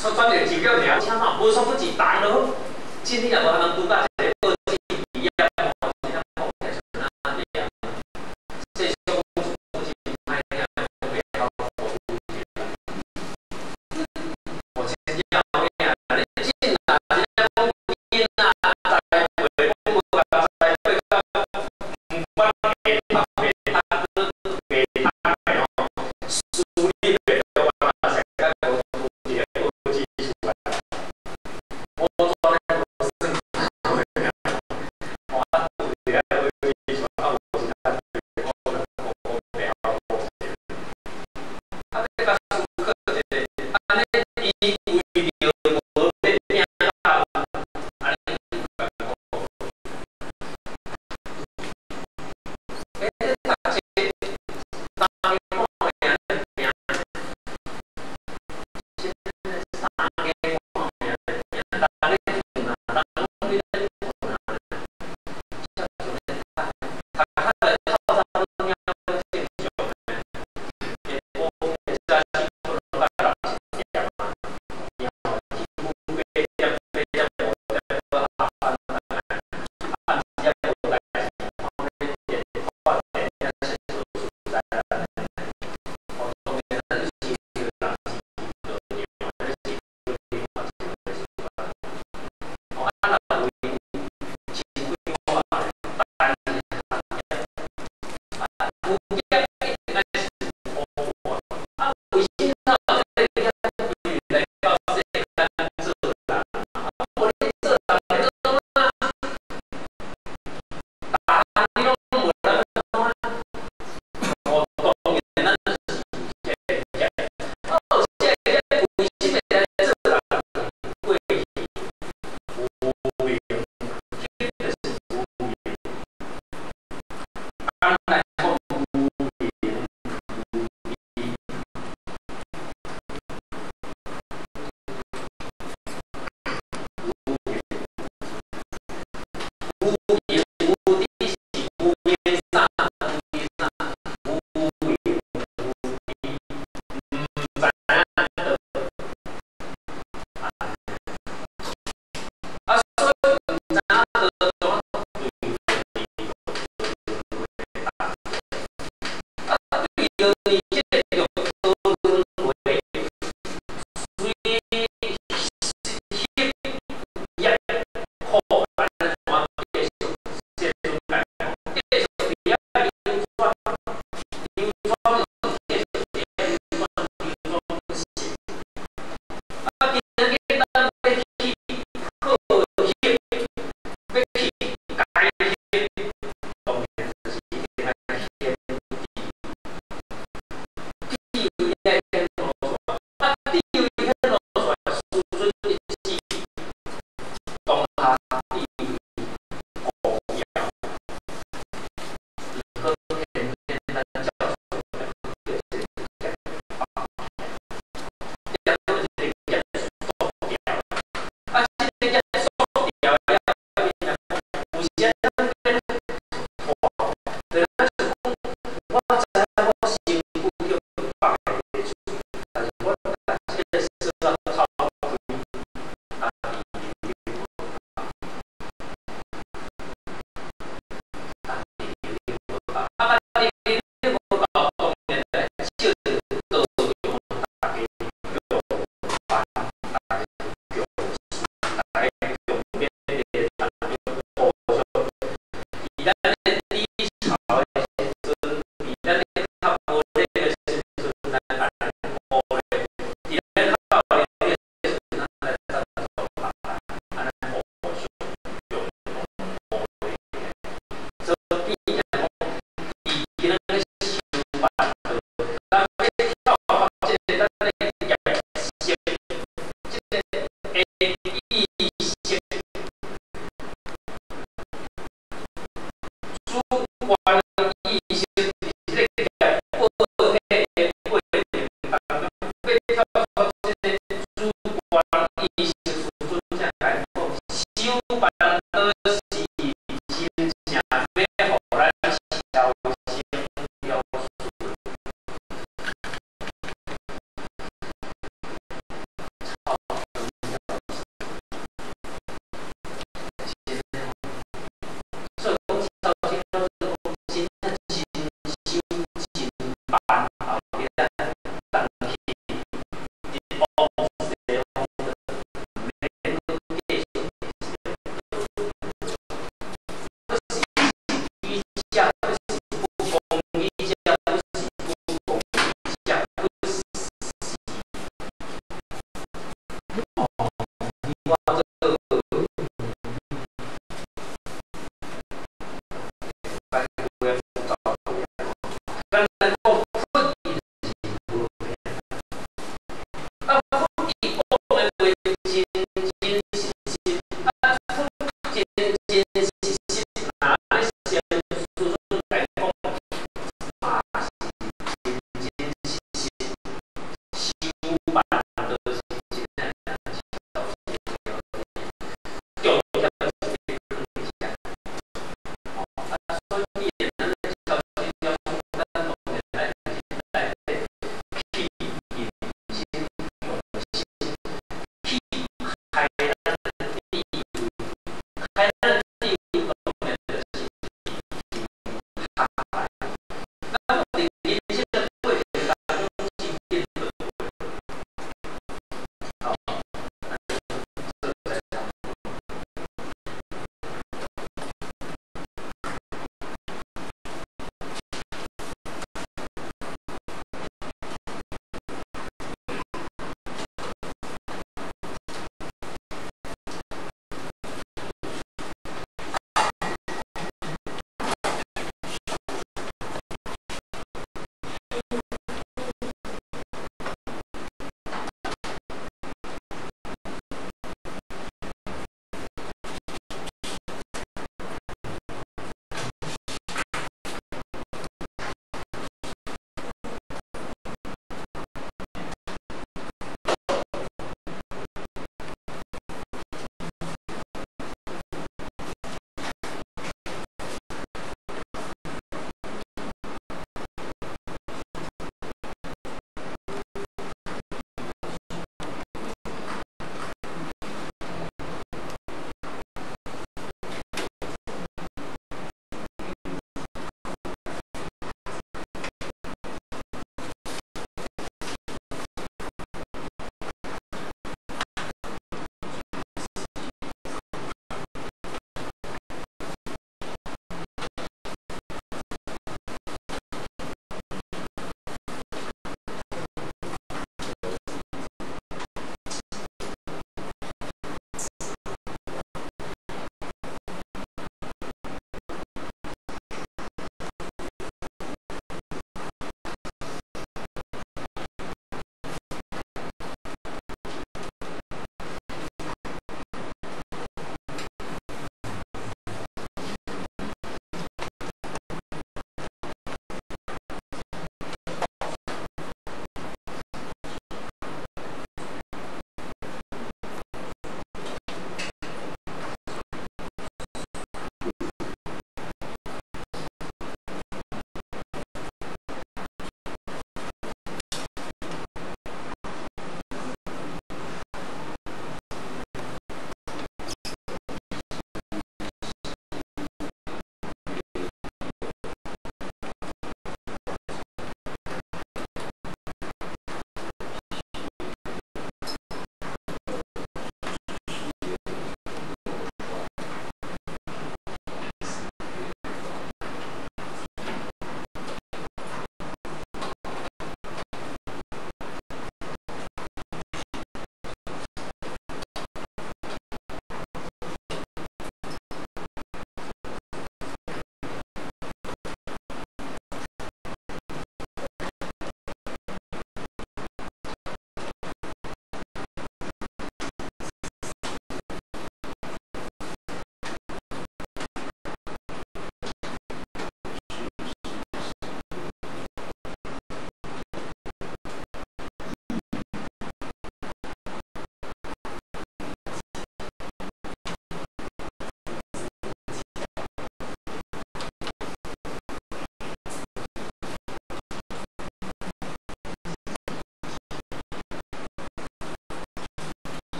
煞轉一個焦點爾，請嘛無所不至，逐項都好。真理也無通人拄甲一個報紙畢業，真正講起來像哪樣？世上無真歹聽，袂曉服務。我真正有影，你真若真正講囡仔栽培，講無共栽培到，毋管會讀袂讀，袂讀的吼，私立的都嘛使甲無一個報紙出來。我轉咧無算我拄一個報紙出來，啊無其他可能我袂曉講。啊，欲共思考一下，按呢伊為著無欲拼到，按呢共講。欸，讀冊3更半暝咧拼，3更半暝咧拼，逐咧困啊，人攏咧困啊，才像咧讀，讀較來透早攏了正常的，下晡早時可能到6、7點啊，然後起8點、8點、5點閣下班轉來，暗時也無代誌，看咧電看電影佚佗自在啦。哦，當然咱是人是道場，咱是另外一個事啊。哦，啊，若為真規模單一行業，啊，有業一定愛是豐富啊。為什麼這個業來到世間做人？啊，無你做人，你做創啊？逐項你攏無咧創啊？哦，當然咱就是有這個業。啊，有這個業，為什麼來做人？過去無明，彼就是無明。按來講無明無知。無明無明無知是無明啥？無明啥？無明無知，毋知影道。啊，所以毋知影道怎對啊，對著你這個六道輪迴，隨業業苦，按呢怎繼續？世尊共講，繼續佇遐流轉，流轉繼續佇遐流轉，流轉不息。啊，今仔日咱欲去破惑，欲去解惑，當然就是一定愛顯知。我做咱有影讲走有影。咱來講佛伊就是無變。啊，佛伊講的話真真實實，啊，佛真真實實，若咧先師尊來講，嘛是真真實實，修辦就是真個代誌。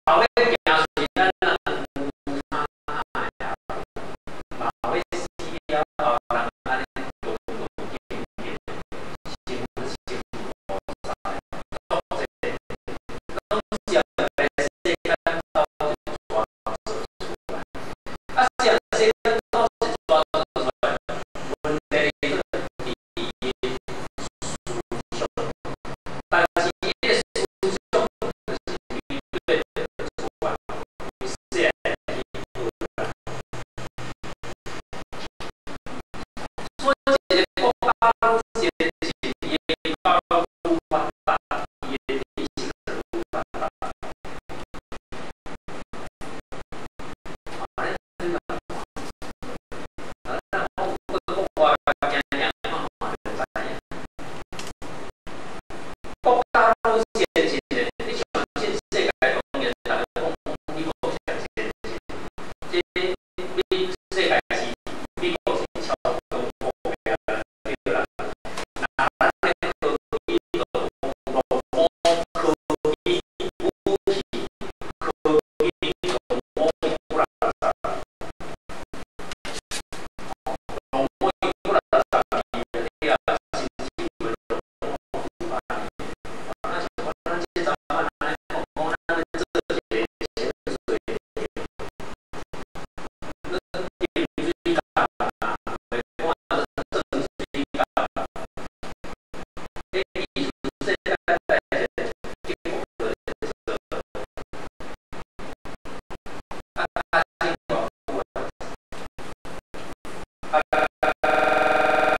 老欲行是咱人有啥呀？老欲死了后，人按呢恭恭敬敬，成成菩薩，足濟，攏是來世間兜一逝做出來。啊，是世間兜一逝做出來，問題是佇伊的思想，但是伊的思想就是對出來，細漢去學啦。所以一個國家攏先進，伊的教育愈發達，伊的知識就愈發達。啊，咱啊，咱講國外行行看看就知影。國家攏先進的，你相信世界當然逐家講美國上先進，這美世界是美國是超強國家對啦。若咱的科技就講科技武器，科技龍武幾若十，龍武幾若十年了，申請袂龍武900年。啊，像講咱這陣仔按呢講，講咱欲做一个潛水艇，咱淡水港啊，袂講做淡水港，這技術世界在一個結果咧做，啊，較真偌久啊，啊，